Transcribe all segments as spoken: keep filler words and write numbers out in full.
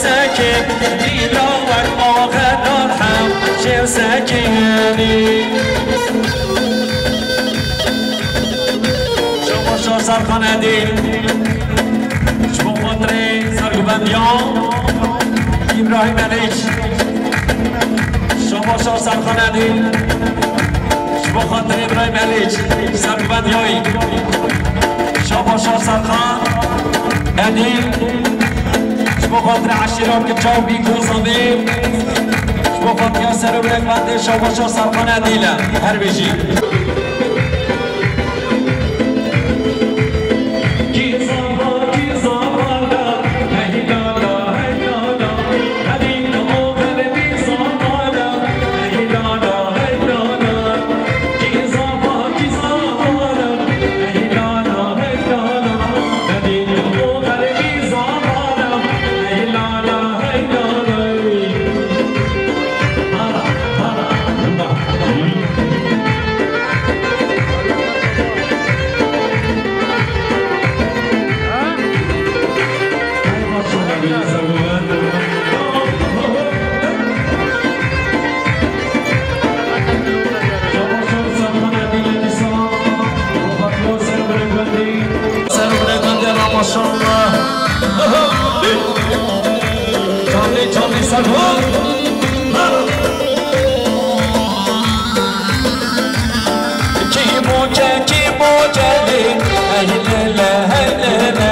Sekê, dîna wek axedan hem şêw sekê henî. Şabaşa Serkan Edîl. Ji bo xatirê serguvendiyan Îbrahîm Elîç. Şabaşa Serkan Edîl. Ji bo xatirê Îbrahîm Elîç, serguvendiya wî. Şabaşa Serkan Edîl. Ji bo xatirê eşîra Kiçaw Bîk û Zavê. Ji bo xatiriya ser û bilek bendê Şabaşa Serkan Edîl e. Her bijî. Ser û binê bendê Ramaşan. Canlî, canlî ser û. Kî moce, kî moce lê, hey lê lê, hey lê lê.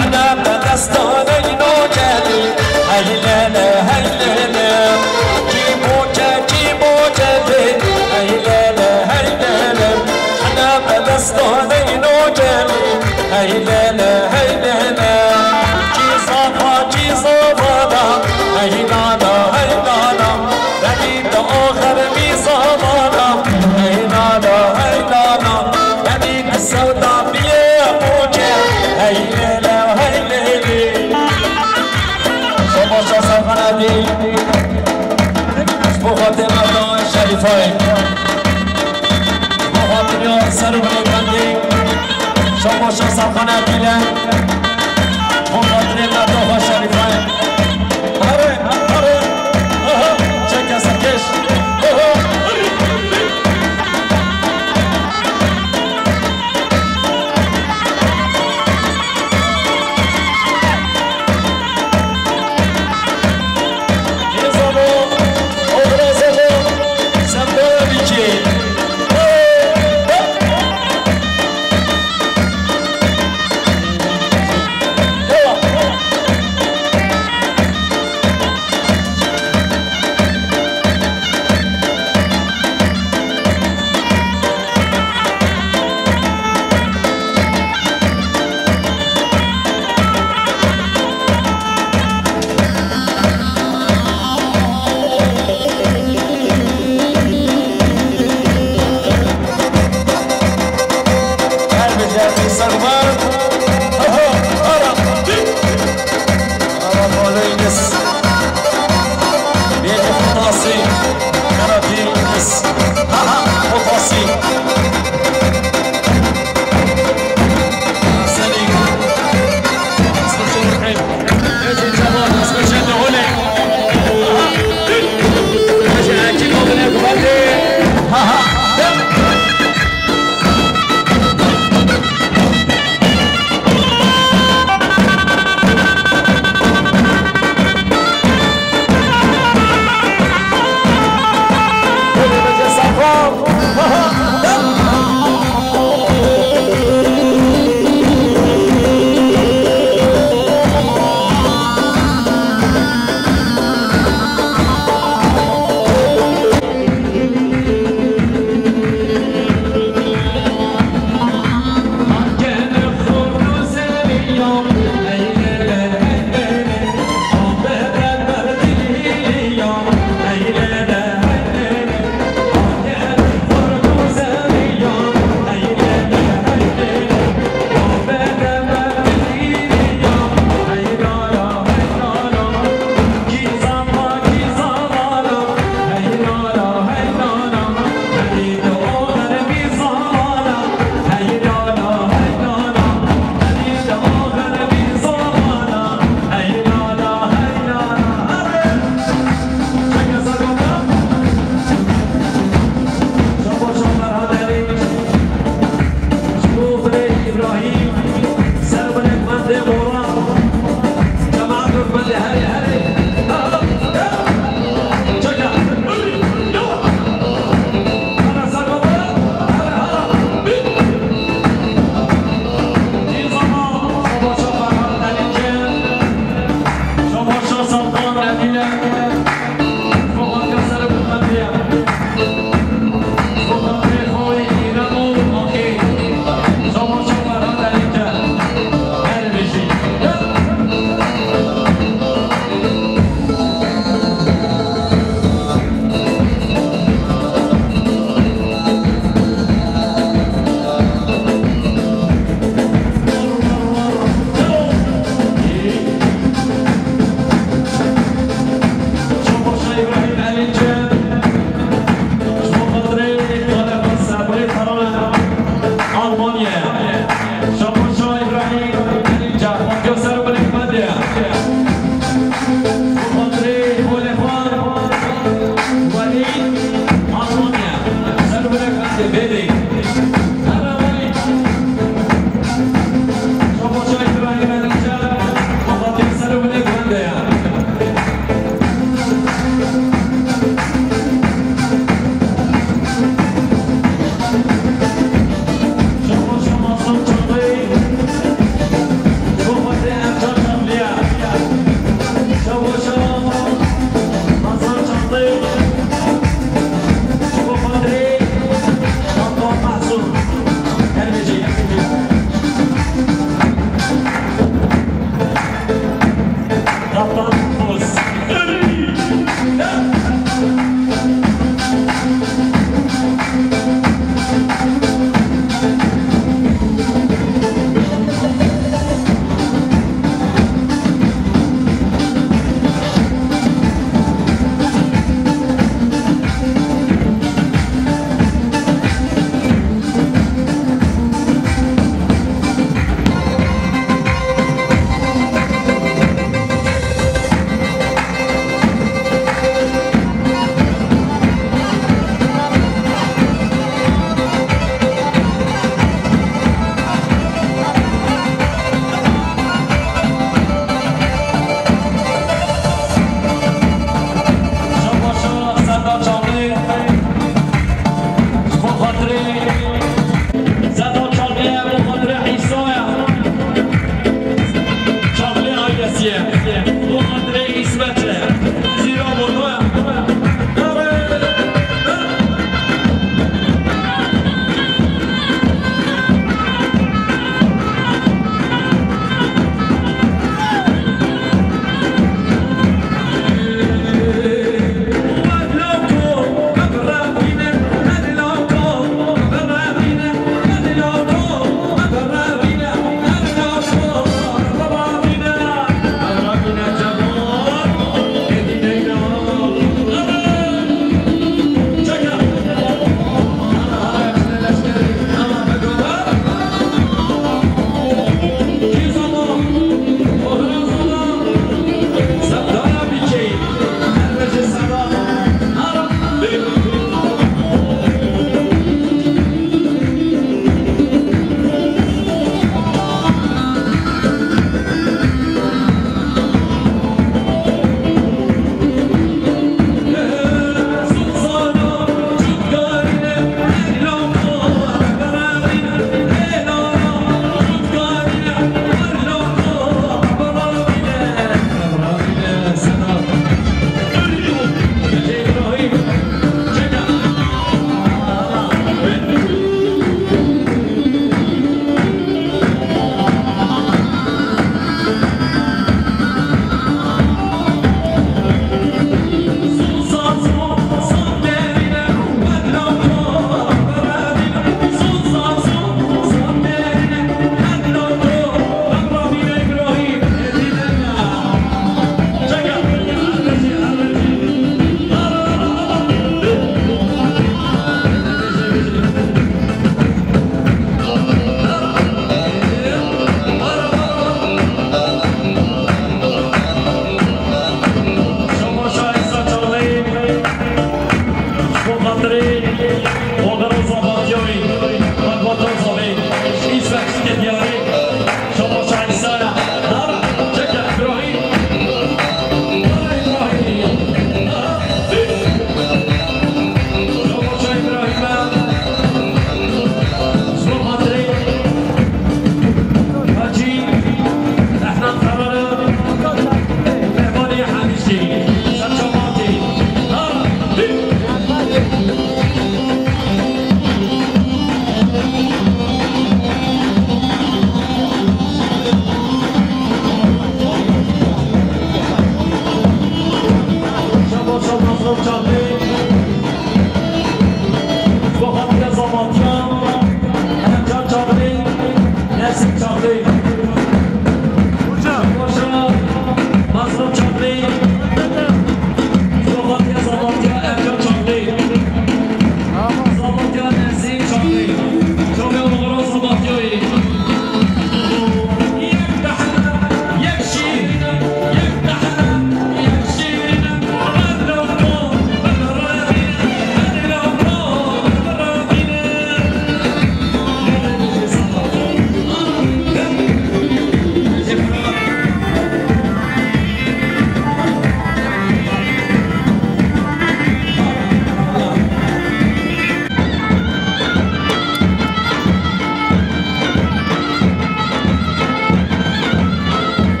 Hene be destane noce lê, hey lê lê, hey lê lê. Kî moce, kî moce lê, hey lê lê, hey lê lê. Hene be destane noce lê, hey lê lê, hey lê lê. Kî zafa, kî zafa da, hey nana, hey nana. Benî di axir vî zamana, hey nana, hey nana. Benî di sewda biyê moce, hey lê lê, hey lê lê. Şabaşa Serkan Edîl. Ji bo xatirê Merdan Şerîfayê. Ji bo xatiriya ser û binê bendê. Şabaşa Serkan Edîl e. Ji bo xatirê Merdan Şerîfayê. Here, here. Aha, çeke serkêş. Aha.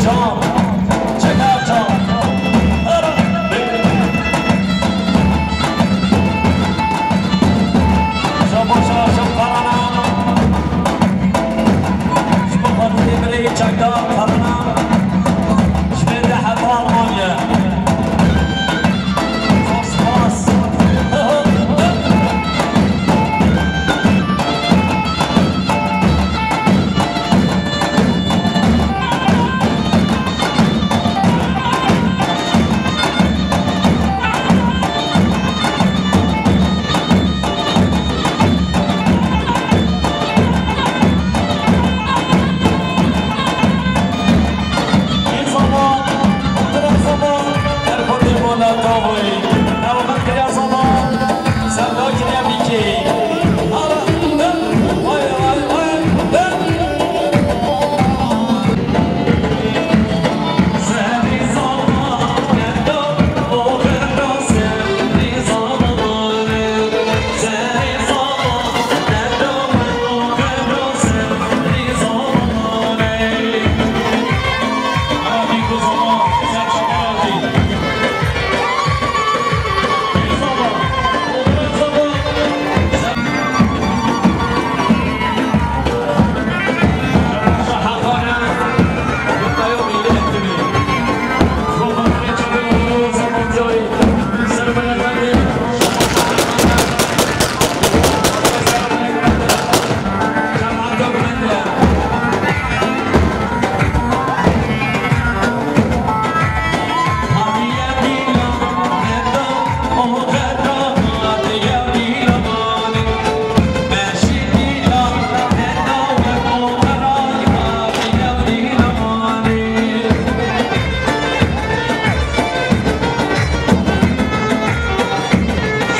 Can, çeker can. Ara. Şabaşa, şakarana. Ji bo xatirê birê çekdar karana. Ji bê te heta Almanya. Spas, spas.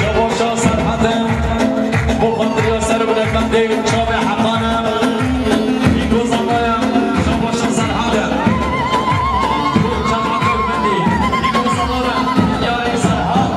Şabaşa Serhedê, ji bo xatiriya ser û bilekbendê û çavê Heqan e. Îgo zava ye, şabaşa Serhedê. Çava Kurmendî, îgo zava ye, yarê Serhed.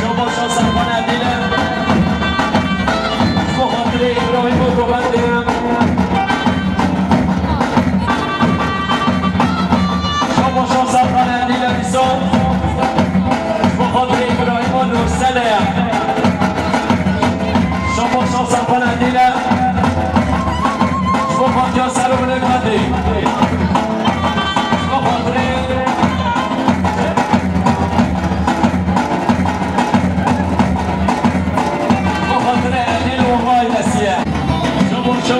Şabaşa Serhedê. Ji bo xatirê Îbrahîm û Govendê. Şabaşa Serhedê Dîle Dîso. Ji bo xatirê Îbrahîm û Nurselê. Şabaşa Serhedê Dîle. Ji bo xatira ser û bilekbendê. Ji bo xatirê Bi xatirê Edîl û Ray Esiye. Şabaşa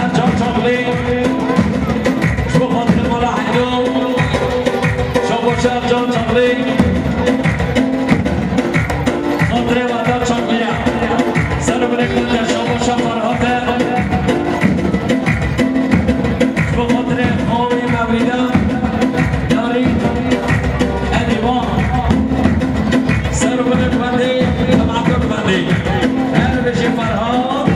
Ercan Çaxlî. Ji bo xatirê Mala Heydo. Şabaşa Ercan Çaxlî. Xatirê Weda Çaxlî ye. Ser û bilekbendê şabaşa Ferhat e. Ji bo xatirê Xawî Mewlîda, yarî Edîban. Ser û bilekbendê, cemaeta Guvendê. Her bijî Ferhat.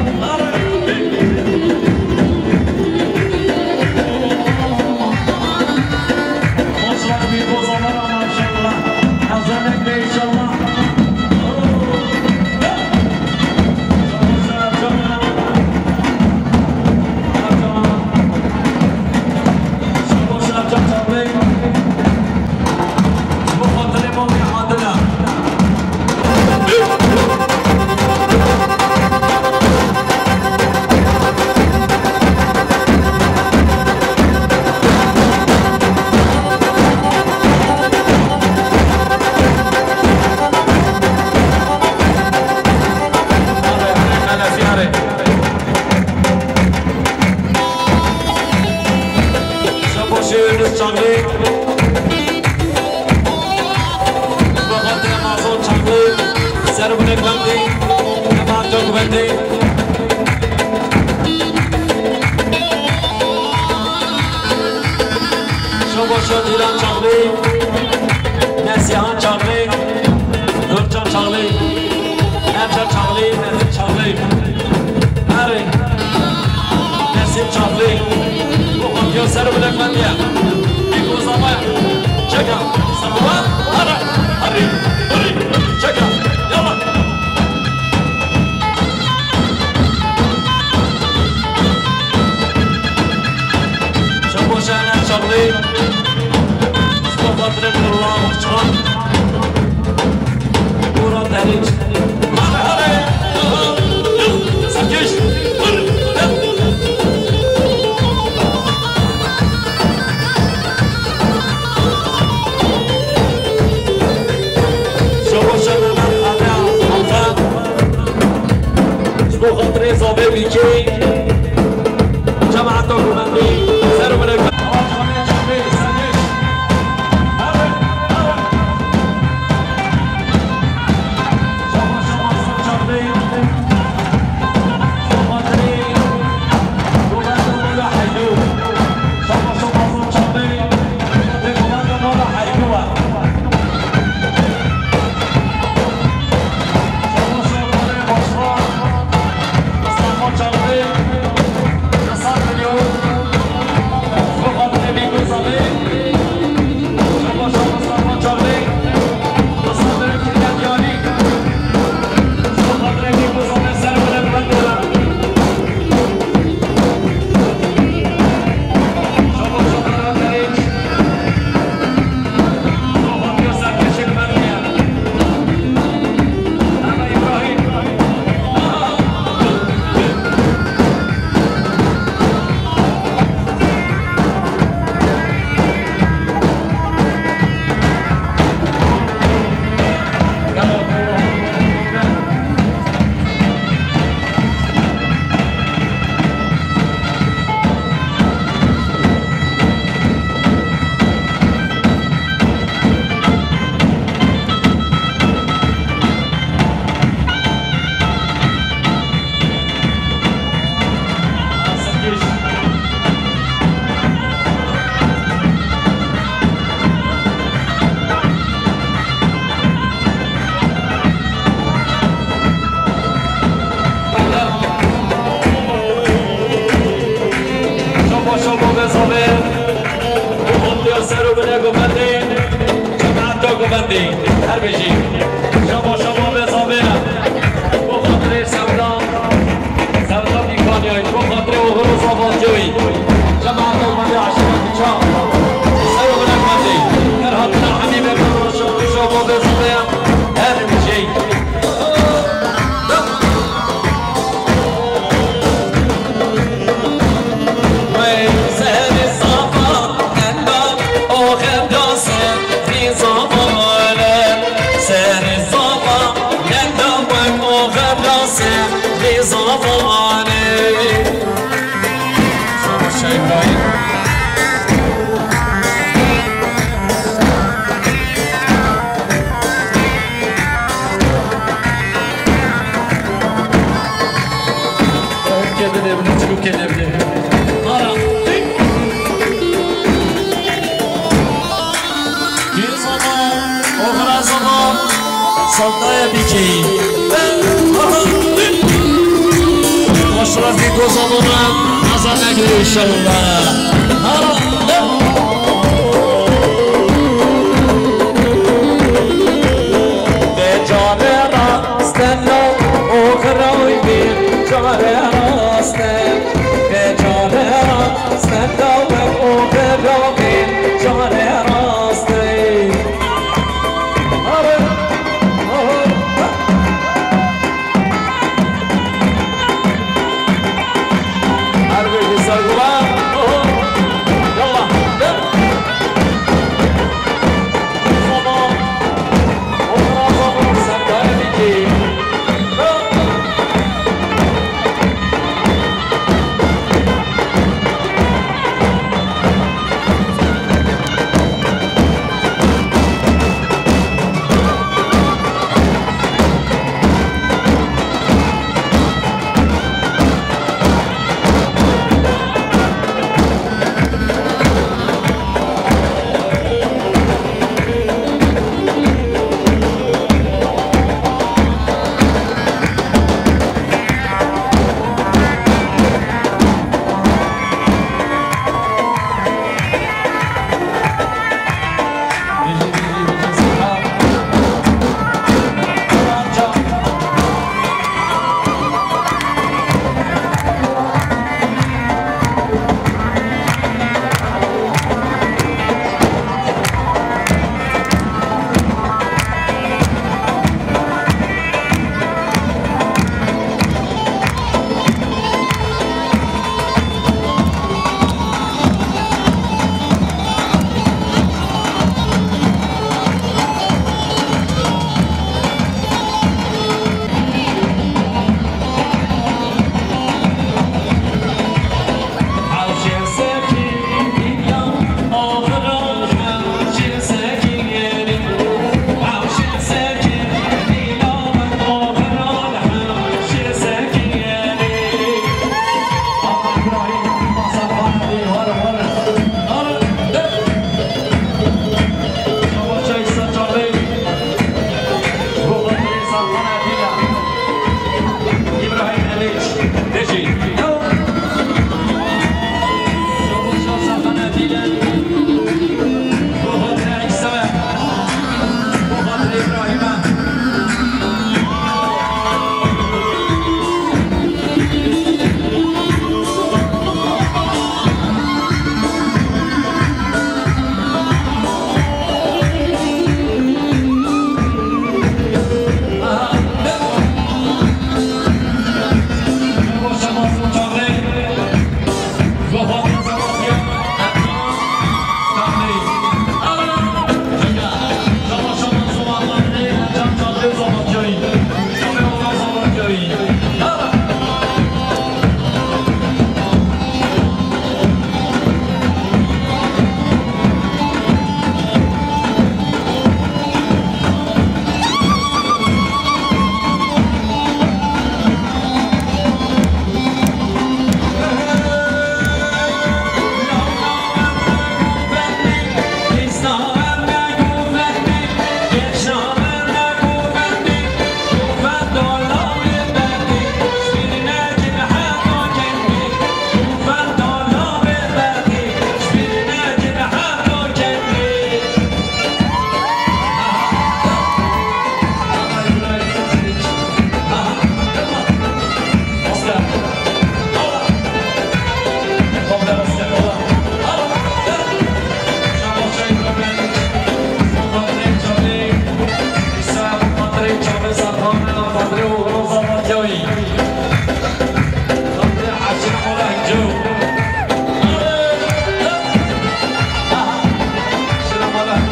Maşallah, bir bozamara maşallah. Çaxlî, Nesîhan Çaxlî, Nurcan Çaxlî, Emca Çaxlî, Nesîm Çaxlî. Erê, Nesîm Çaxlî, bu xatiya ser bilek mendiye. Bir kozlama, çeka, sabah, ara, arı, arı, çeka, yala. Şabaş Ener Çaxlî, Mustafa Diremirullah Başkan, Murat Eriç. Hadi, hadi. Sekiz, bir, Şabaş Ener Alfa. Ji bo xatirê zavê bîkê, cemaeta guvendî, ser û milê. Şabaş Şabaş Bezavê, Muhammed Yasser û Bine Guvendê, Cemaeta Guvendê, her bijî. Şabaş Şabaş Bezavê, bo xatirê Sevda, Sevda Bîkanyayê, bo xatirê oxir û zavaziya wî. Cemaeta Guvendê, eşîreta Çax, ser û bine Guvendê. Her hatina hemî Şabaş Şabaş Bezavê, her bijî. Kê bidê, bidê, çilûkê lê bidê. Ara. Kê zaman, oxira zaman, saltaya bikê. Aşrafî ko zamana, naza negirê inşallah. Ara. Be canê ra Stella, oxira wî bî, carê rast e. Be carê rast e, dawek oxira wî, carê rast e. Are, oho. Her bir güzel bulan, oho. Ya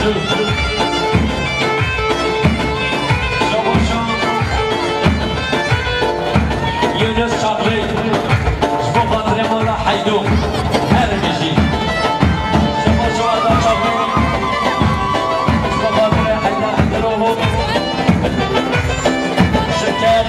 Yunus Çaxlî, ji bo xatirê mala Heydû, her bijî. Ji bo Şewada Çaxlî, ji bo xatirê Heyder Heyderoğlu, Şeker.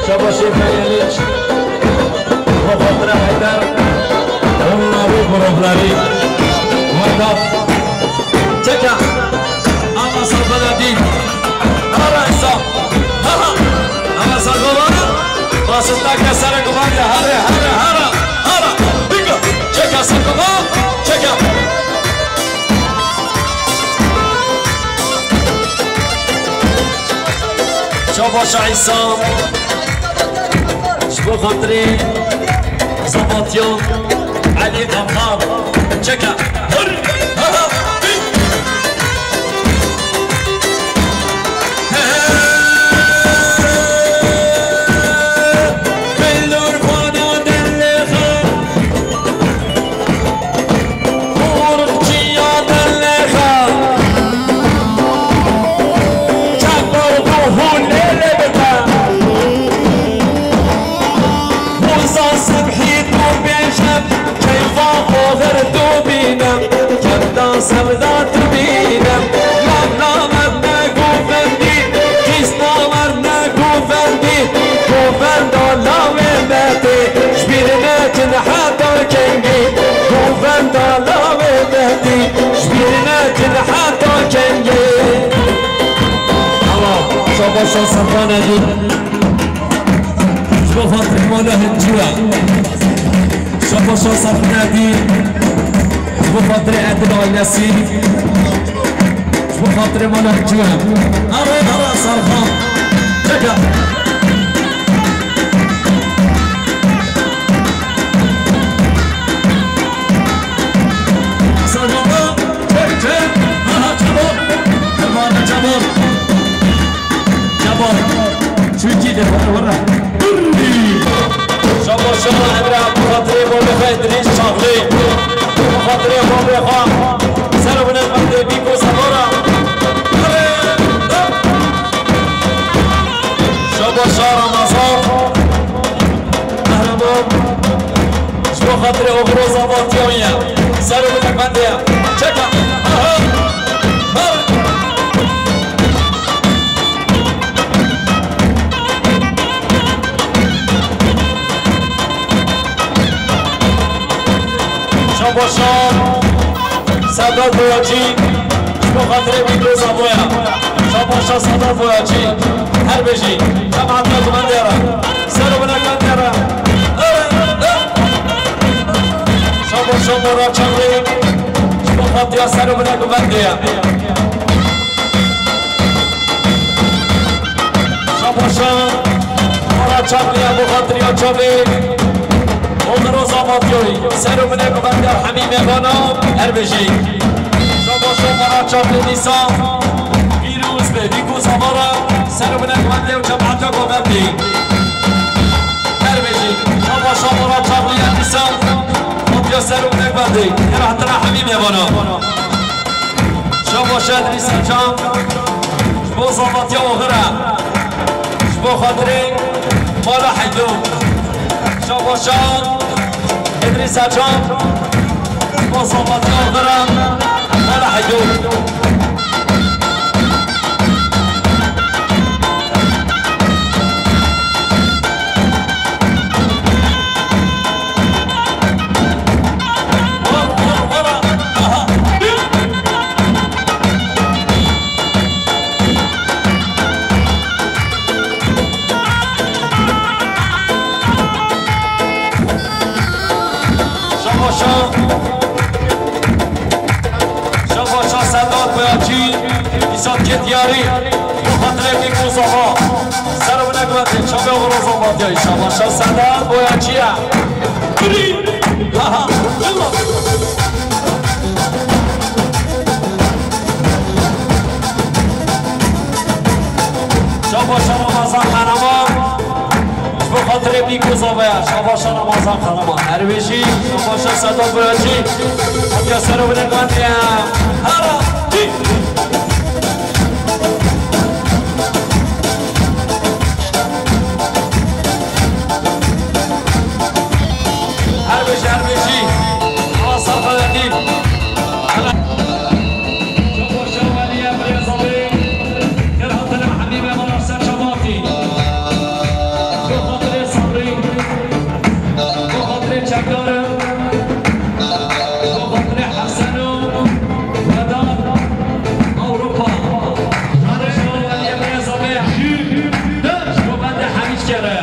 Şabaşê Meyeliç. Bo xatira Heyder. Hûn navê grûplarî. Wata. Çeka. Ama sabada dî. Ara insan. Ha ha. Ama sabada. Basita kesere kumanda. Hare, hare, hara, hara. Bingo. Çeka sakoma. Çeka. Şabaşa Îsa. Ji bo xatirê Zabatiyan Elî Qamqam. Çeka. Hur. Ha, ha. Bellor bana dellexa. Govenda lawê Mehdî, ji bîr nekin heta kengî. Ama şabaşa Serkan Edî. Ji bo xatirê mala Hincî. Şabaşa Serkan Edî. Ji bo xatirê Edî ailesî. Ji bo xatirê mala Hincî. Ara, ara, Serkan. Çeka. Serkan, çek, çek. Aha, çabuk. Serkan, çabuk. Çabuk. Çuçî de, wara, wara. Şabaşa Emre, bi xatirê babê xwe Îdrîs Çaxlî. Bi xatirê babê xwe. Ser û binê xwe tê bîko Sevara. Şabaşa Ramazan. Qehreman. Ji bo xatirê oxir û zavatiyan ye. Ser û binê xwe tê. Çeka. Aha. Aha. Şabaşa Sedat Boyacı, ji bo xatirê wî doza boya. Şabaşa Sedat Boyacı, her bijî, cemaatê guvendê re, ser û binê guvendê re. Şabaşa Mora Çaxlî, ji bo xatiriya ser û binê guvendê ye. Şabaşa Mora Çaxlî ya bo xatiriya çavê Oxir û Zavatiyoyî. Ser û binê guvendê hemî mêvana her bijî. Şabaşa Mora Çaxlî dîsa pîroz be, bîko Zavara, ser û binê guvendê û cemaeta govendê. Her bijî. Şabaşa Mora Çaxlî ya dîsa xatiya ser û binê guvendê. Her hatira hemî mêvana. Şabaşa Îdrîs Ercan, ji bo zavatiya oxir e. Ji bo xatirê mala Heydo. Şabaşa Îdrîs Ercan, ji bo zavatiya oxir e. Mala Heydo. Çî, îsat ket yarî, bi xatirê Bîkû Zava. Ser û binek ve tê, çavê Oğuz Zava diya, inşallah. Şev Serdar, boya çi ye? Girî! Ha, ha, yallah. Şabaşa Ramazan Kahraman. Ji bo xatirê Bîkû Zava ye. Şabaşa Ramazan Kahraman. Her bijî, şabaşa Sedat Boyacî. Hatiya ser û binek ve tê. Hera, çî! Her bijî, her bijî. Awa Safa Letîf. Çabaşa Welî Emrê Zavê. Kir hatine Hemî Memara ser çavatî. Bi xatirê Sabrî. Bi xatirê Çekdar. Bi xatirê Hesen û Vedat. Ewropa. Şabaşa Welî Emrê Zavê. Şabaşa Welî Emrê Zavê.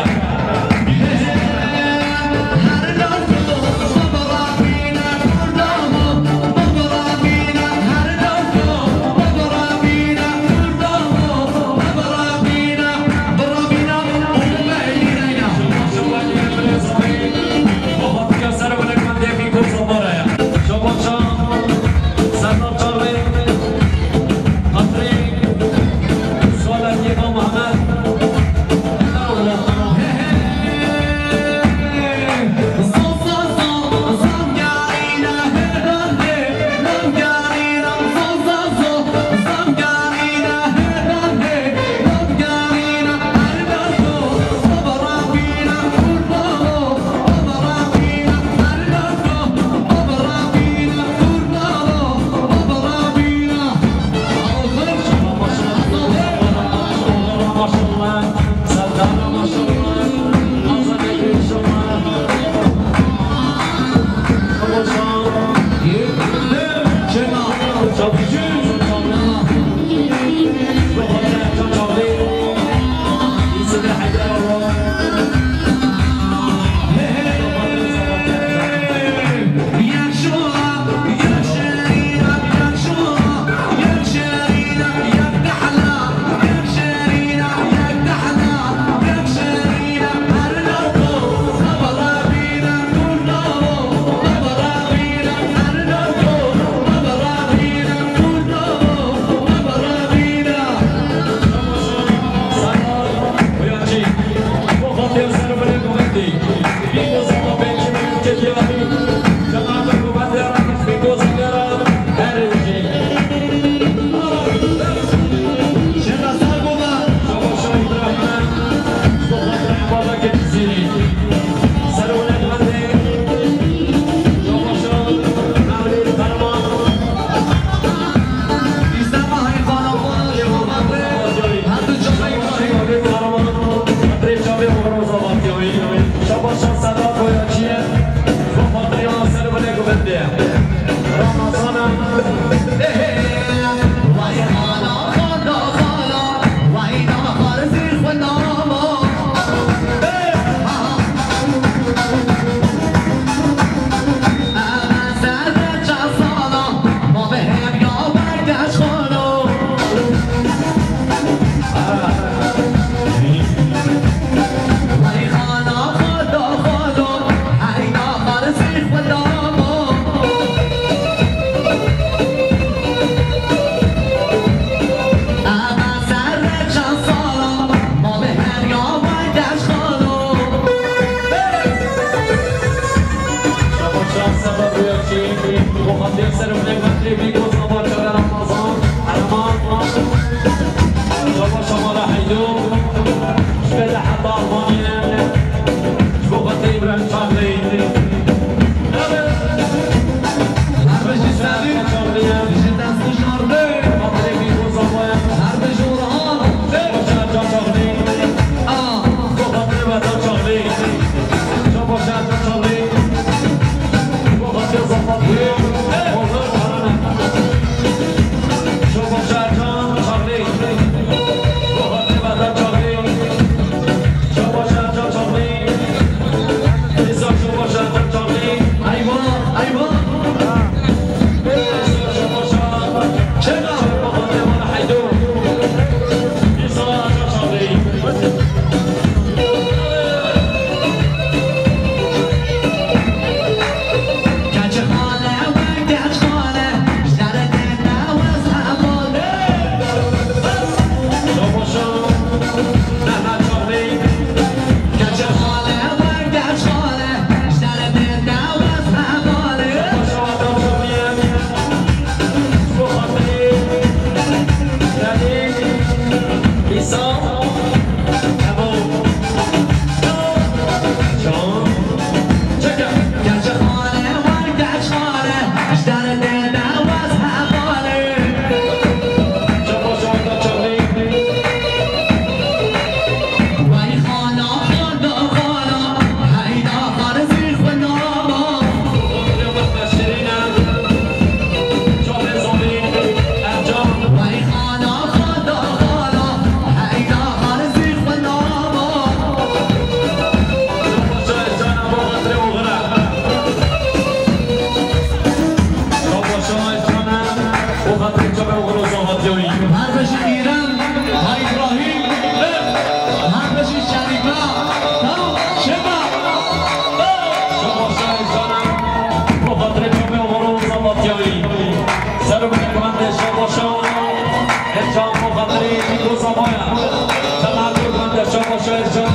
Şabaşa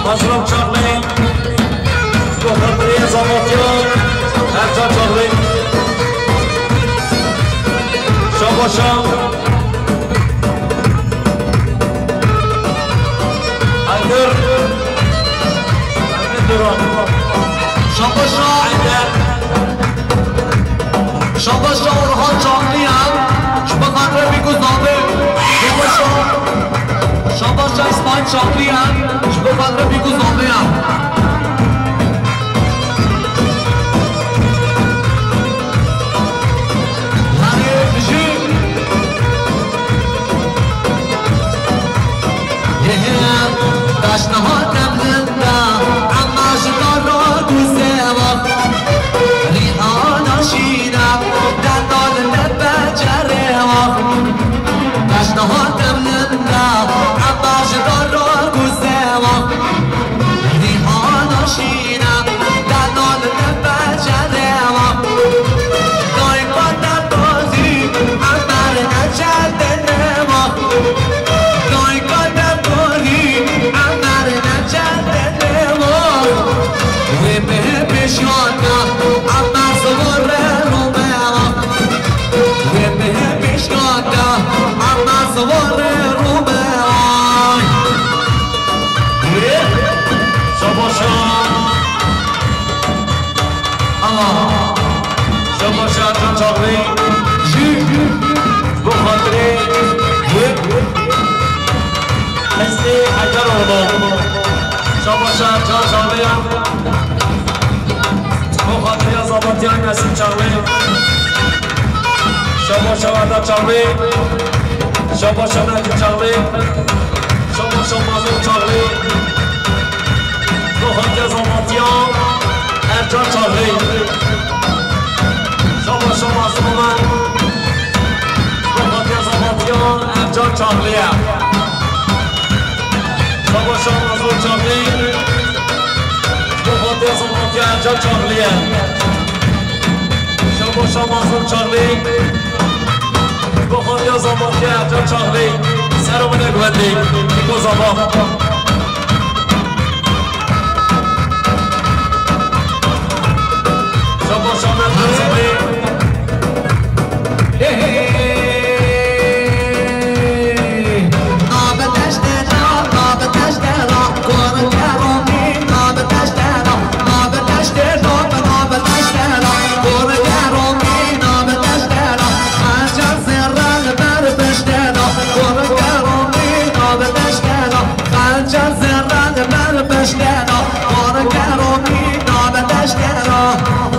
Başram Çaxlî, ji bo xatirê Zavatiyan, Ercan Çaxlî. Şabaşa Heyder. Heyder Duran. Şabaşa Heyder. Şabaşa Orhan Çaxliyan, ji bo xatirê Bîk û Zavê. Şabaşa, Şabaşa İsmail Çaxliyan, ji bo xatirê Bîk û Zavê ya. Hadi, bijî. Taşna hatem linda, emma ji dara guzewa. Rîhana şîna, derdal ne becerewa. Taşna hatem linda, emma ji dara guzewa. Rîhana şîna, derdal ne becerewa. Dayka te dozî, ember ne çerdinema. Dayka te dozî, Heyder oğlu. Şabaşa Can Çağlayan. Bo xatiriya Zabatiyan Nesim Çağlay. Şabaşa Werda Çağlay. Şabaşa Mehdi Çağlay. Şabaşa Mazlum Çağlay. Bo xatiriya Zabatiyan Ercan Çağlay. Şabaşa Mazlum Ömer. Bo xatiriya Zabatiyan Ercan Çağlay. Şabaşa Mazlum Çağlay. Bo xatiriya Zabatiya Ercan Çağlay. Şabaşa Mazlum Çağlay. Bo xatiriya Zabatiya Ercan Çağlay. Ser û min e guhedê. Pîko Zaba. Şabaşa Mehmet Zabê.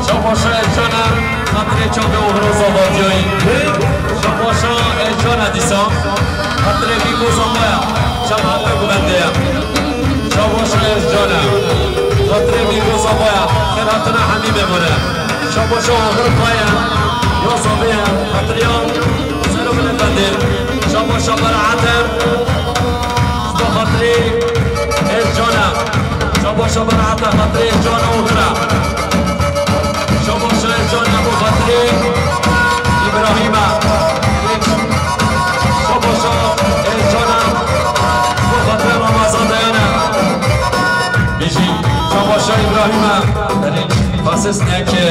Şabaşa Ercana, xatirê çavê oxir û zavatiyayî. Şabaşa Ercana dîsa, xatirê Bîko Zambaya, çava xwe guvendeye. Şabaşa Ercana, xatirê Bîko Zambaya, xêr hatina hemî memûre. Şabaşa oxir xwe ye, ya zavê ye, xatiriya ser û min e bendê. Şabaşa Beraete, ji bo xatirê Ercana. Şabaşa Beraete, xatirê Ercana oxir e. Şabaşa Ercana bo xatirê Îbrahîm e. Şabaşa Ercana bo xatirê Ramazan Dayan e. Bijî, şabaşa Îbrahîm e. Belê, xasis neke.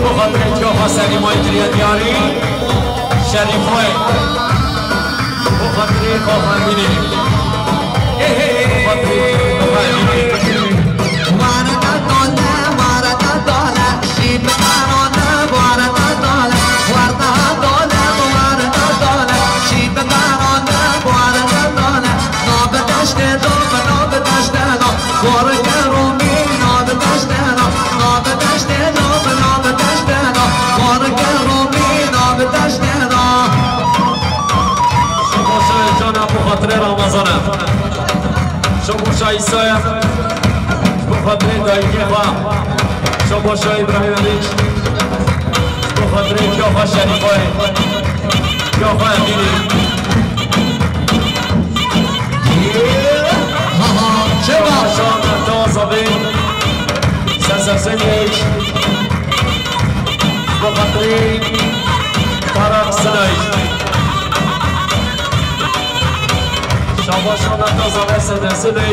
Bo xatirê Kafa Selîmayê kiriye diyarî. Şerîfayê. Bo xatirê Kafa Emînê. Bo xatirê Kafa Emînê. Şabaşa Ercana bo xatirê Ramazan e. Şabaşa Îsa ye. Bo xatirê dayikê xwe. Şabaşa Îbrahîm Emîn. Bo xatirê Kafa Şerîfayê. Kafa Emînê. Şabaşa Mehta Zabê. Sersefsênê. Bo xatirê Taraq Sinayî. Şabaşa Mehta Zabê Sersefsênê.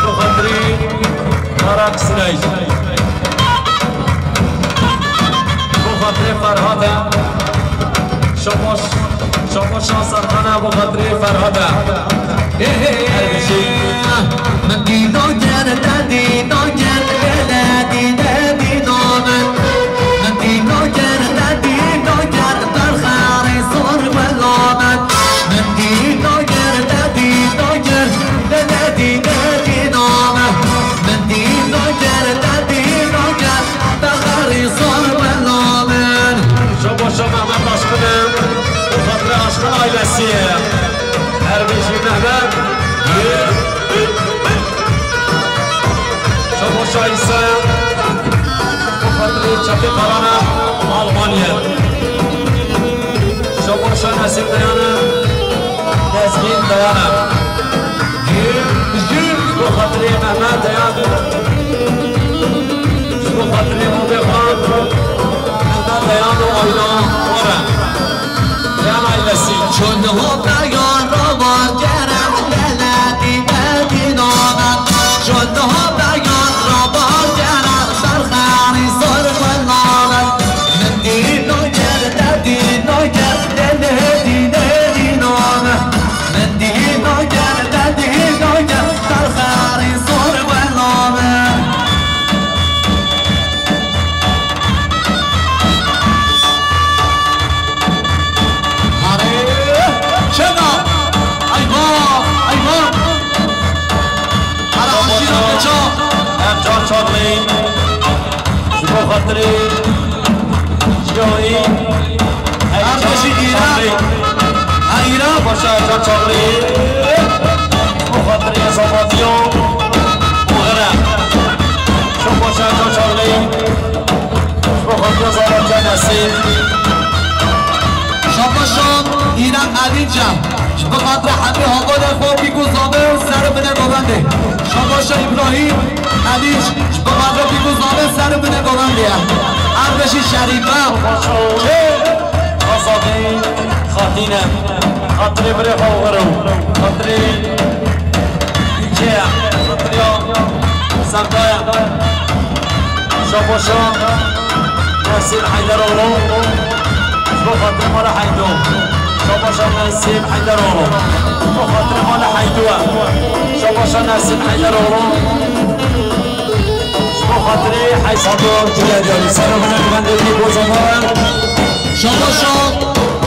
Bo xatirê Taraq Sinayî. Bo xatirê Ferhat e. Şabaş, şabaşa Serxan e bo xatirê Ferhat e. Her bijî. Min dîno ger, te dîno ger, lê dîne dîno min. Min dîno ger, te dîno ger, derxerê zor wela min. Min dîno ger, te dîno ger, lê dîne dîno min. Min dîno ger, te dîno ger, derxerê zor wela min. Şabaşa Mehmet Aşkın e, bo xatirê Aşkın ailesi ye. Her bijî Mehmet. Şabaşa Îsa ye. Bo xatirê Çepê Karan e, Almanya. Şabaşa Nesîm Dayan e, Nezgîn Dayan e. Ji bo xatirê Mehmet Dayan. Ji bo xatirê babê xwe Mehmet Dayan û aîla xwe re. Dayan aîlesî. Çond ho peyan rabar kere, lele dîne dîna me. Çond ho peyan rabar kere, serxerî sor wela me. Min dîno ger, te dîno ger, lele dîne dîna me. Min dîno ger, te dîno ger, serxerî sor wela me. Arê, Çarlî, ji bo xatirê ciyayî, Erdê jî Îran. Çarlî. Ha, Îran. Paşa Can Çarlî, ji bo xatirê Zavadiya û Xire. Şo Paşa Can Çarlî, ji bo xatirê Zavadiya Nesîm. Şabaşa Îran Elîca, ji bo xatirê hemî havalê xwe, pîk û zavê û ser û binê govendê. Şabaşa Îbrahîm Elîc, ji bo xatirê pîk û zavê ser û binê govendê ye. Erdê jî Şerîfe. Azadî xatîne, xatirê birê xwe û xire, xatirê Ülkeye, Xatirê Sevdaya. Şabaşa Nesîm Heyderoğlu, ji bo xatirê mala Heydo. Şabaşa Nesîm Heyderoğlu, ji bo xatirê mala Heydo. Şabaşa Nesîm Heyderoğlu, ji bo xatirê Heysa. Şabaşa Şabaşa,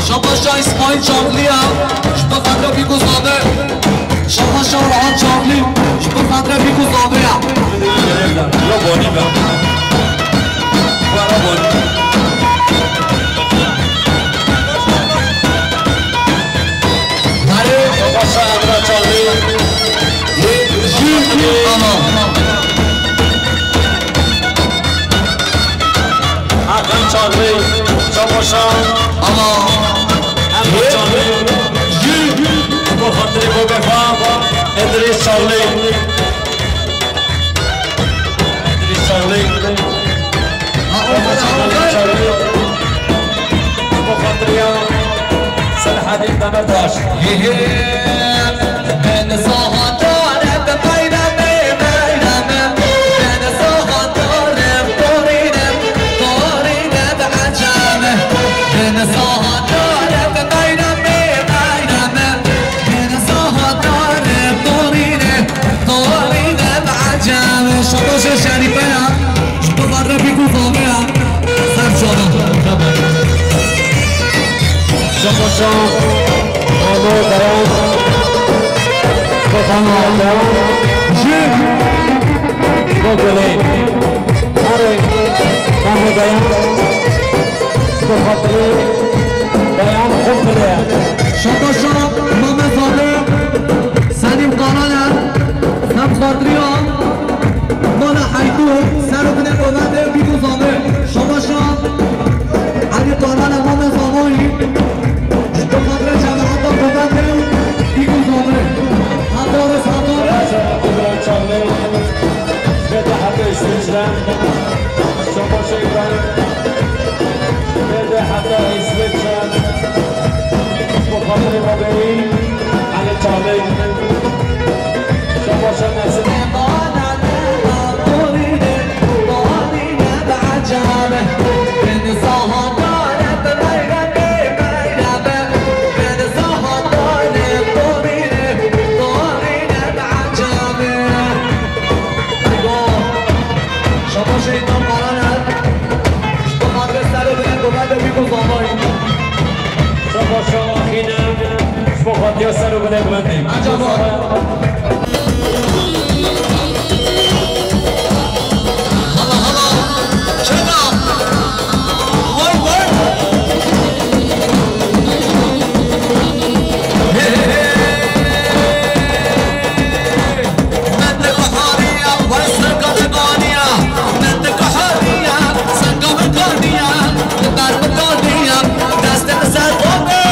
Şabaşa Îsmaîl Çavliya, ji bo xatirê pîk û zavê. Şabaşa Orhan Çavlî, ji bo xatirê pîk û zavê ya. Lo bonî be. Wara bonî. Şabaşa Emre Çavlî. Jî, ama. Hakan Çarlî, Çabaşa. Ama. Emre Çarlî. Jî. Bo xatirê bo vefa. Edrîs Çarlî. Edrîs Çarlî. Ha, o kadar. Çarlî. Bo xatirê ya Selahedîn Demirtaş. He, he. Ben saha dare be meyreme, meyreme. Ben saha dare torîne, torîne be eceme. Ben saha dare be meyreme, meyreme. Ben saha dare torîne, torîne be eceme. Şabaşa Şerîfe ya. Ji bo xatirê pîk û zavê ya. Ser çava. Şabaşa Alo Deren. Bo Deren. Ji. Bo Gulê. Arê. Mame Deren. Bo xatirê Deren xwe bile. Şabaşa Mame Zane. Selîm Karaler. Ser xatirê ya. Mala Heydu, ser û binê govendê pîk û zavê. Şabaşa Elî Tarane, Mame Zanoyî. Ji bo xatirê cemaeta govendê pîk û zavê. Heta res, heta res. Çavlê, bêde heta Îsviçre. Şabaşa Îbrahîm, bêde heta Îsviçre. Ji bo xatirê babeyî, Elî Çavlê. Şabaşa Nesîm. Şabaşa Îdnan Karaner. Şabaşa Axîne. Ji bo xatiya ser û binê bilendê. Hala, hala. Çena. Vay, vay. Hey, hey, hey. Mendil bahariya, vay serka begoniya. Mendil bahariya, serka begoniya. Ber begoniya, destê bi ser xwe be,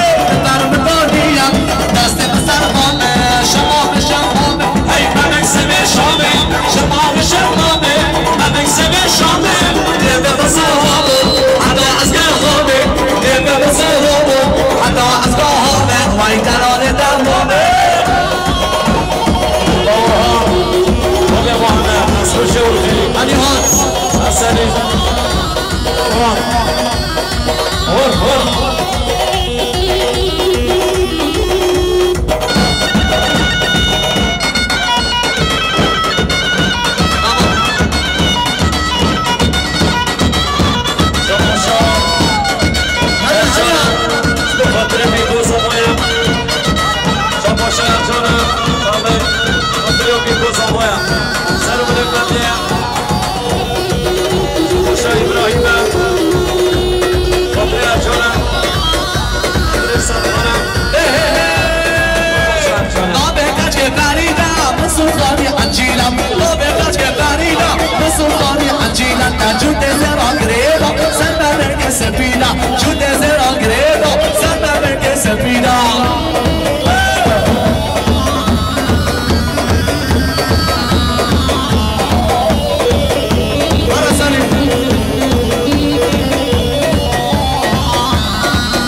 ber begoniya. Destê bi ser xwe be, şema bi şema be. Hey, bebek sevê şamê, şema bi şema be. Bebek sevê şamê, dê be bi ser xwe be. Heta ez gel xwe be, dê be bi ser xwe be. Heta ez gel xwe be, vay kararê derman be. Oha, Hoca Muhammed, ez xwe şewr xêrî. Hadi hat. Hasanî. Tamam. Vur, vur. Şabaşa. Ercan. Ji bo xatirê pîroza me ye. Şabaşa Ercan. Tamam. Xatirê pîroza me ye. Ser û binê me ye. Sultanî Encîla, navê qeçke Ferîda, bi Sultanî Encîla, te cû tê zêra girêda, ser me veke sepîda, cû tê zêra girêda, ser me veke sepîda. Ara Salî.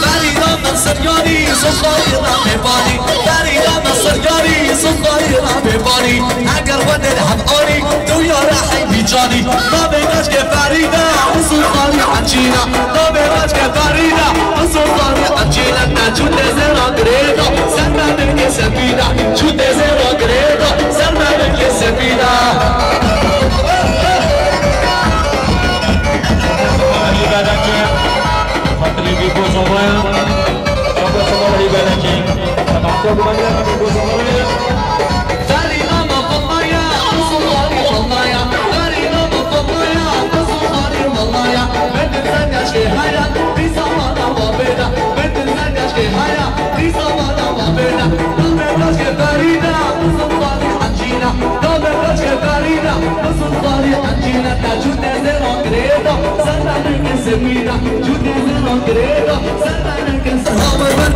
Ferîda Nasiryanî, Sultanî Ramêvanî, Ferîda Nasiryanî, Sultanî Ramêvanî, eger xwe dê li hev anî, tu ya rehî bîcanî. Navê qeçke Ferîda, Sultanî Encîna, navê qeçke Ferîda, Sultanî Encîna, te cû tê zêra girêda, ser me veke sepîda, cû tê zêra girêda, ser me veke sepîda. Xatirê vî boza me ye. Boza me ye, belekî. Xatirê vî boza me ye. Ferîda me Fatmaya, Sultanî Fatmaya. Ferîda me Fatmaya, Sultanî Fatmaya. Betin Zerdeştê haya, dîsa mana ma bêda. Betin Zerdeştê haya, dîsa mana ma bêda. Navê qeçke Ferîda, Sultanî Encîna. Navê qeçke Ferîda, Sultanî Encîna. Te cû tê zêra girêda, ser me veke sepîda. Cû tê zêra girêda, ser me veke sepîda.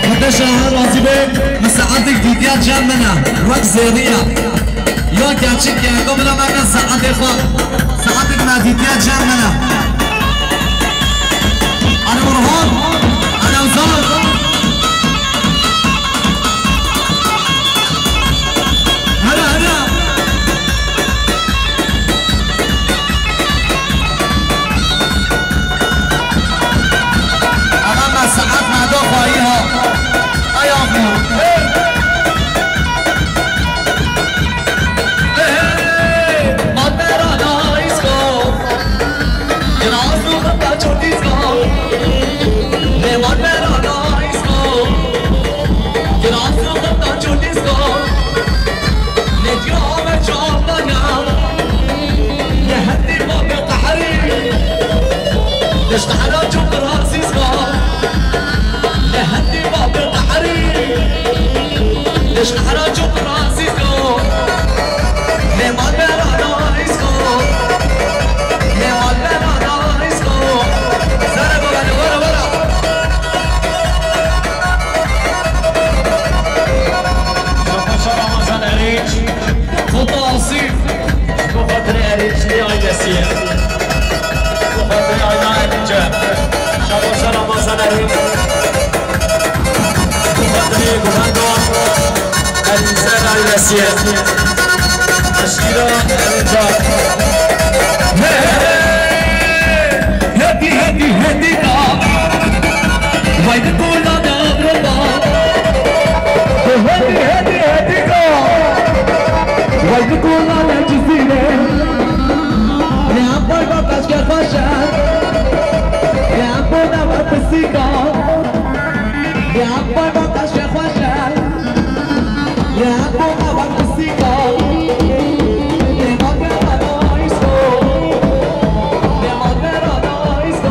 Xwedê şaha razî be, min saetek dîtiya cem min e, wek zêrî ye. Ya gerçek ye, ku min e meke saetê xwe, saetek me dîtiya cem min e. Ana Burhan, ana Uzan. Hera, hera. Ama me saet me da xwayî ha. Ay axma. Hey! Hey, hey! Matera daisko. Ginazu da chutisko. Ne matera daisko. Ginazu da chutisko. Lê diya me çavdana, lê hetî babê qeherî, lê ji qehera çû qirasî zga. Lê hetî babê qeherî, lê ji qehera çû qirasî zga. Lê mal bera dayî zga, lê mal bera dayî zga. Zere baba, lê were were. Şabaşa Ramazan Erîç. Xweta Asîf. Ji bo xatirê Erîç lê ailesî ye. Ji bo xatirê aila Erîç e. Şabaşa Ramazan Erîç. Ji bo xatirê guhenda Erîçer ailesî ye. Eşîra Erîça. Hey, hey, hey. Hedi, hedi, hedi ka. Vay di kola ne abraba. Hedi, hedi, hedi ka. Vay di kola ne Cizîre. Ne apay ba kaşke xweş e. Ne apo ne var pisîka. Ne apay ba kaşke xweş e. Ne apo ne var pisîka. Ne mal bera dayîsko. Ne mal bera dayîsko.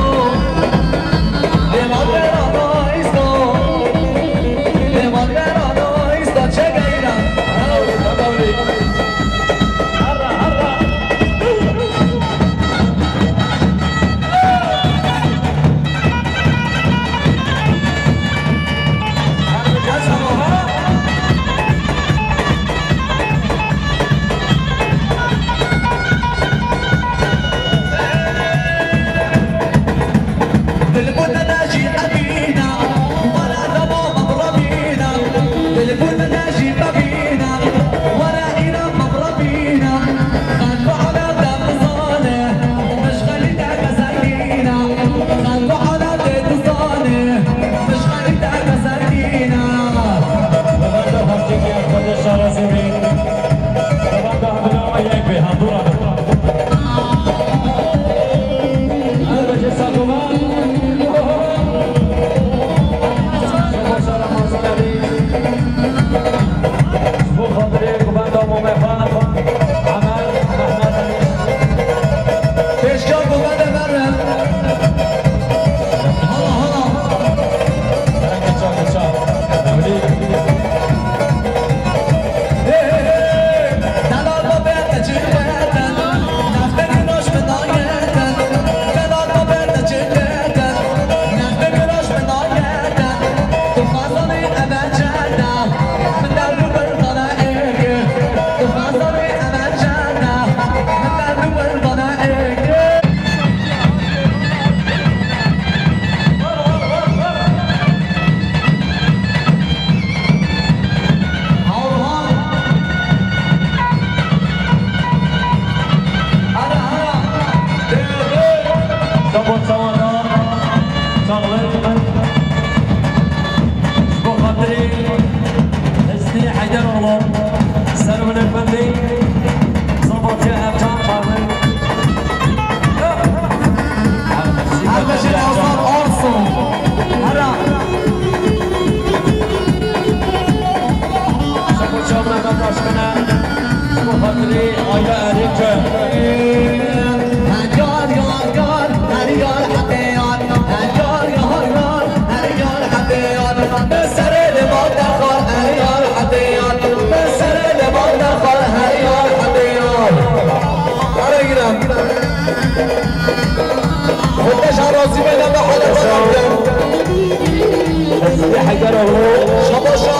Hizbî Heyder Oğlu. Şabaşa.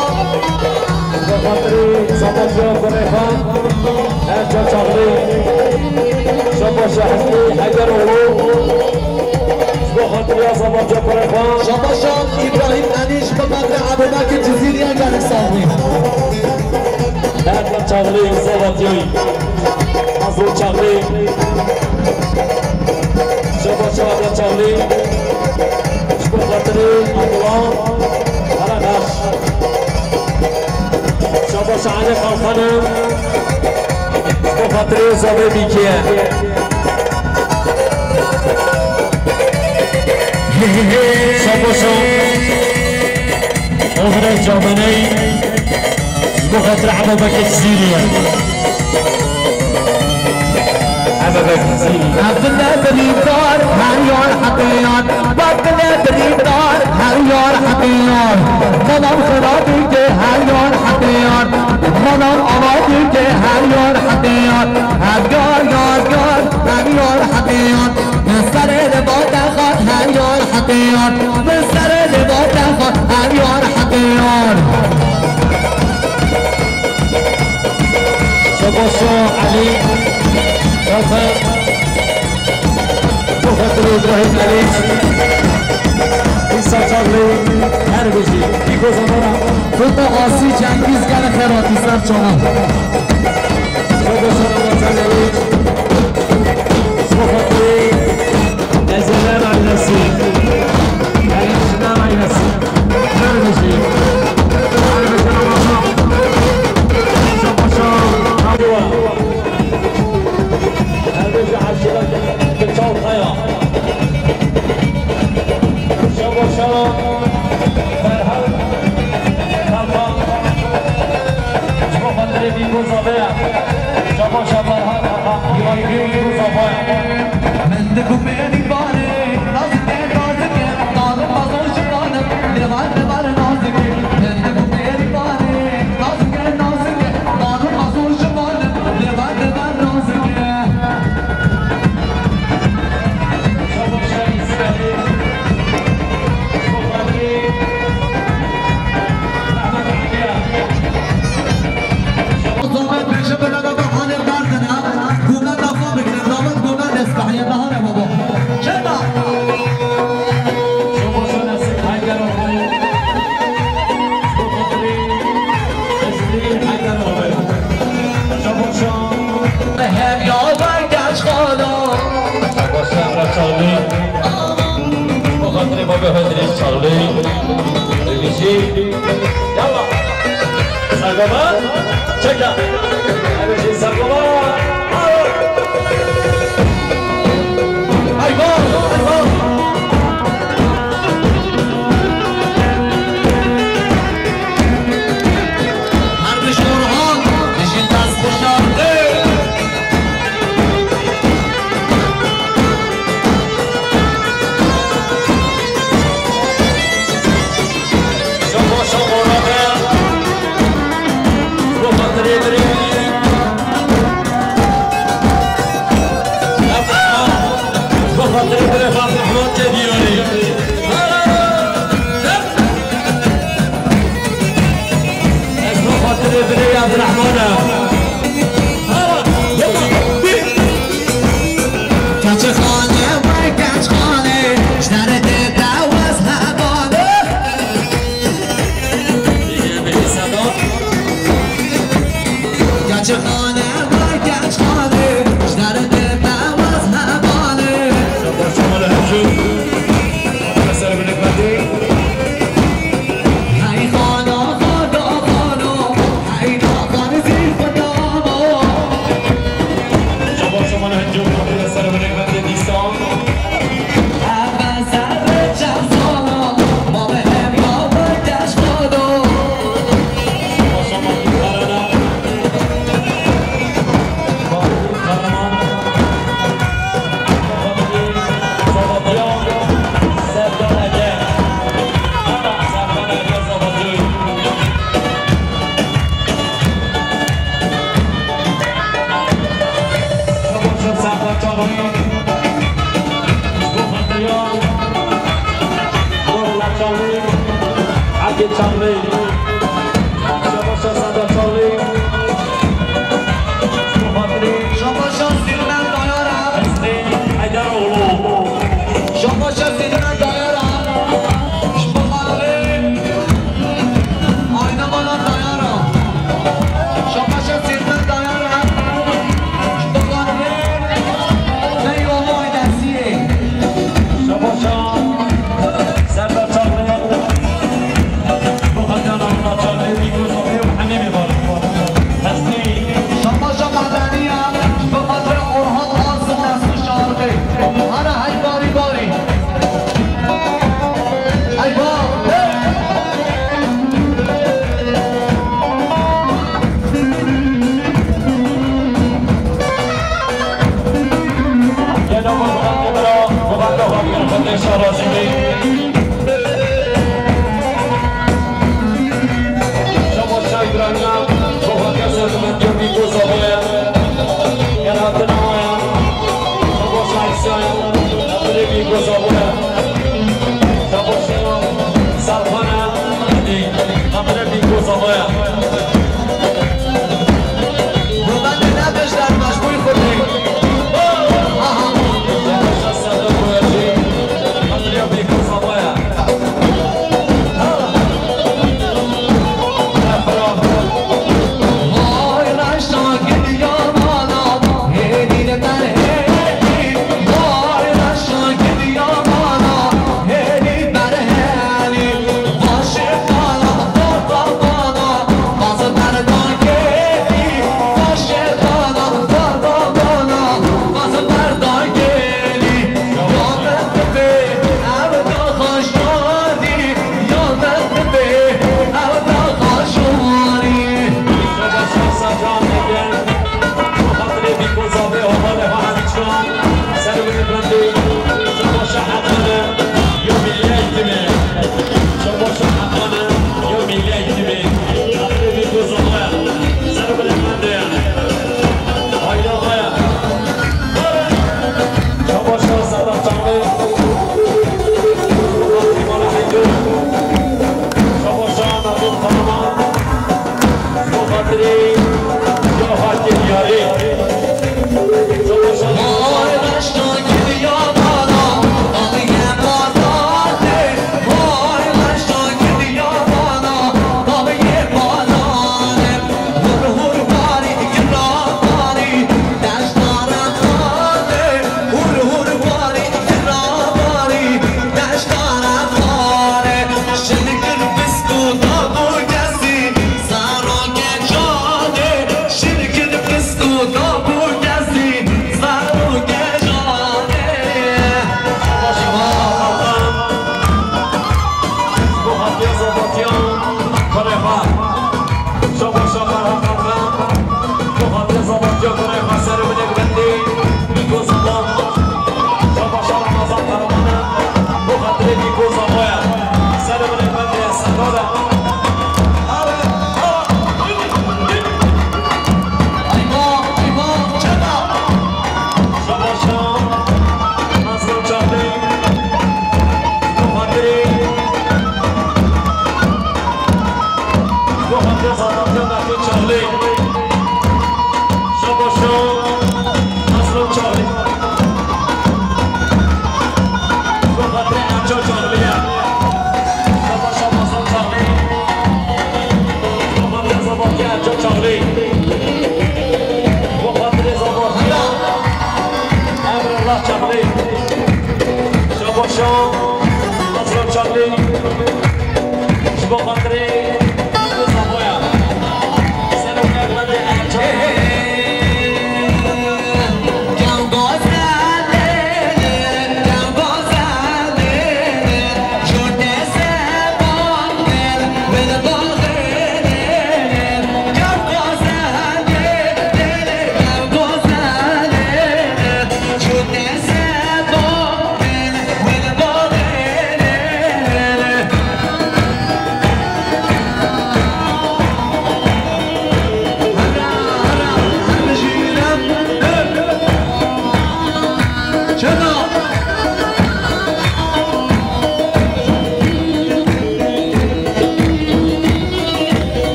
Bi xatirî Zamanca Kurê Xan. Her ca çaxlî. Şabaşa Hizbî Heyder Oğlu. Ji bo xatiriya Zamanca Kurê Xan. Şabaşa Îbrahîm Enîş bi xatirê Ebûbekir Cizîrî gelek sax bî. Her ca çaxlî Zavatiyayî. Azor çaxlî. Şabaşa Abla Çavlî. Ji bo xatirê Abdullah. Herek baş. Şabaşa Elî Kalkanê. Ji bo xatirê Zavê Mîkiye. Şabaşa Oxirê Cameney. Ji bo xatir Ebebekê Cizîrî ye. Ebebek Cizîrî. Evdine birîndar her yar heqê yar. Evdine birîndar her yar heqê yar. Manam xira dike her yar heqê yar. Manam ava dike her yar heqê yar. Her yar, yar, yar, her yar heqê yar. Min serê li ba te xwar her yar heqê yar. Min serê li ba te xwar her yar heqê yar. Şabaşa Elî Rafa. Bo xatirê Îbrahîm Elî. Îsa Çavlî her bijî. Pîko zamana. Fota Asî Cengîz gel xeratî ser çavan. Şabaşa Ramazan Elî. Bo xatirê Ezeler ailesi. Erişler ailesi. Dervişi. Dervişi Ramazan. Şabaşa. Dervişi Aşiret Çal Kaya. Şabaşa. Ferhat. Kalkan. Ji bo xatirê Bîko Zaveya. Şabaşa Ferhat. Hîvayî Bîko Zaveya. Min di ku pêrî barê, nazike, nazike, dalim bazo ji dalim, lê van de bar nazike. Min di ku pêrî barê, nazike, nazike, dalim bazo ji dalim, lê van de bar nazike. Zahmet pêşe bide de hanê merdine, gome dafa bikire, damet gome destahye, dahane baba. Çeta! Her ya ben geç kalan. Başa Emre Çağlı. Bu hatırı baba Hüdrüs Çağlı. Ögücü. Yalla. Sagama. Çeka. Ögücü sagama. Hayvan. Hayvan. Her bir şorhan, dişi tas kuşardı. Şomo şomo rabe. Bu hatırı biri. Bu hatırı biri Fatih Ahmet Cediyoni. Ez bi xatirê birê Abdurrahman e. Keçixane we keçixane, ji derê tê dewez hebane. Keçixane we keçixane, ji derê tê dewez hebane. Şabaş Kemal Hemşo. Eser Binekatî. Hey xana, xana, xana, hey da xana zî. Şabaşa Serdar Çavlî. Şabaşa Sîrmen Dayara. Hesnî Heyderoğlu. Şabaşa Sîrmen Dayara. Şabaşa Ayna bana Dayara. Şabaşa Sîrmen Dayara. Şabaşa Serdar Çavlî. Şabaşa Medeniya, bi xatirê Orhan Asım Nesli Şarkı. Hara hey barî barî. Hey ba, hey. Gel ama bu kadar, bu kadar, bu kadar, bu kadar, bu kadar. Şabaşa Îbrahîm, şabaşa Serhemendî Bîko Zavoya. Gel hatina waya. Şabaşa Îsa, hatina Bîko Zavoya. Şabaşa Serhana, hatina Bîko Zavoya. Buradan ne yapmışlar, başvuru koyayım. Aha. Şabaşa Serhana, hatina Bîko Zavoya.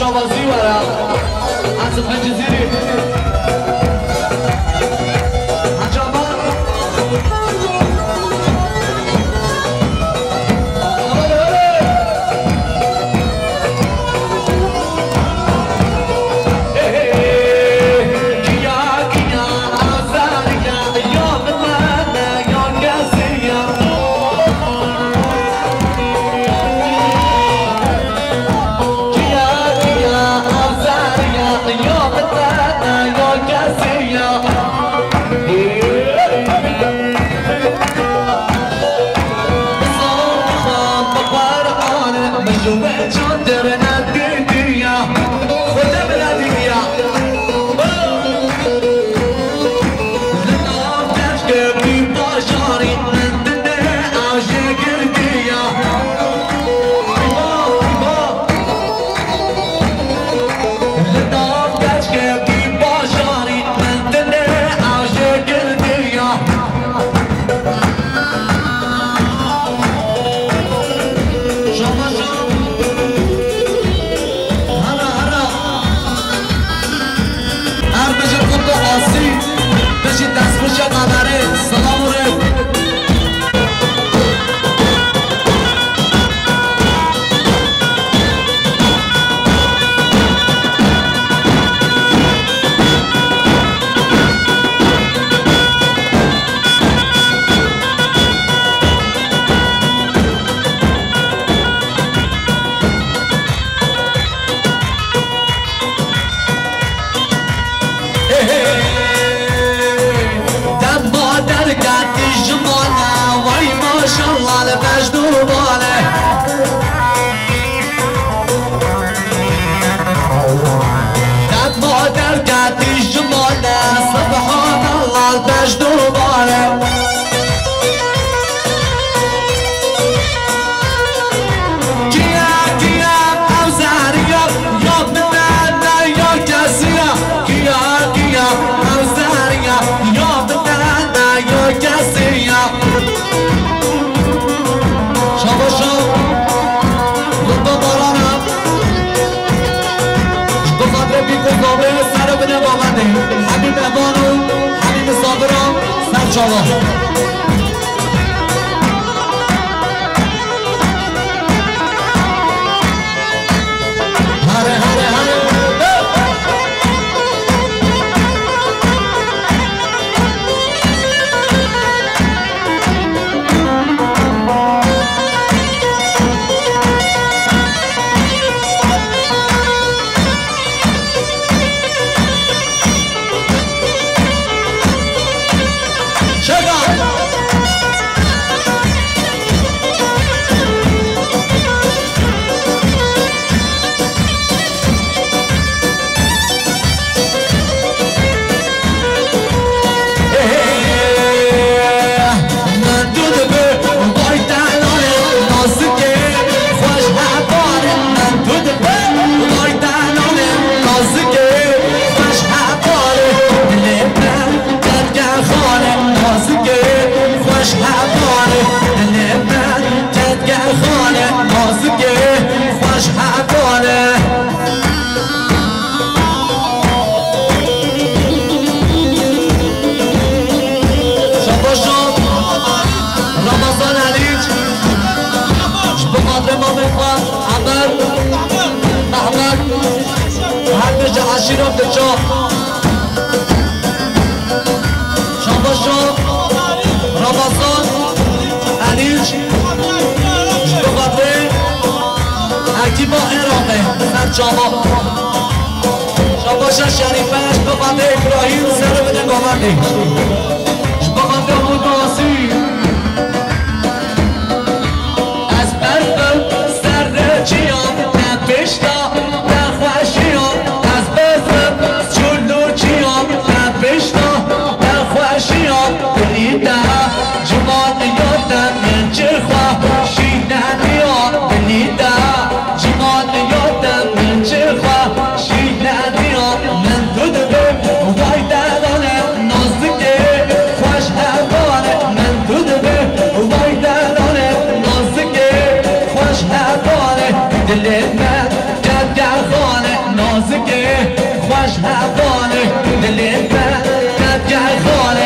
Awazî were. Azif Cizîrî. Hacama. Her bijî kutlu asî, bijî destxweşiya nadarê, silav û rêz. Dema derketî ji mala, vay maşallah li beş dû bale. Dema derketî ji mala, subhanallah li beş dû bale. Kiya, kiya, ew zeriya, ya min e, ne ya kesî ye. Kiya, kiya, ew zeriya, ya min e, ne ya kesî ye. Şabaşa, Rıdvan Baran e. Ji bo xatirê Bîko Zavê, ser û binê bavendê. Hemî mevan û hemî misafira, ser çava. Hare, hare, hare. Şabaşo, Ramazan Elîç, ji bo xatirê mamê xwe, Emer, Mehmet, her tişt ji eşîra diçe. Şabaşo, Ramazan Elîç, ji bo xatirê ekîba Iraqê, ser çava. Şabaşa Şerîfe, ji bo xatirê Îbrahîm, ser û binê govendê. Ji bo xatirê Hûdasî. Ez berfim serre çiyan, te pêşta, te xweşiyan. Ez berfim çûl û çiyan, te pêşta, te xweşiyan. Dilî te ciwan yo te min çi xwe şînediya. Dilî te ciwan yo te min çi xwe şînediya. Min tu dibê vay delale nazikê xweş hebale. Min tu dibê vay delale nazikê xweş hebale. Dilê me kevke xale. Zikê xweş hevalê dilê me, qet gel xalê.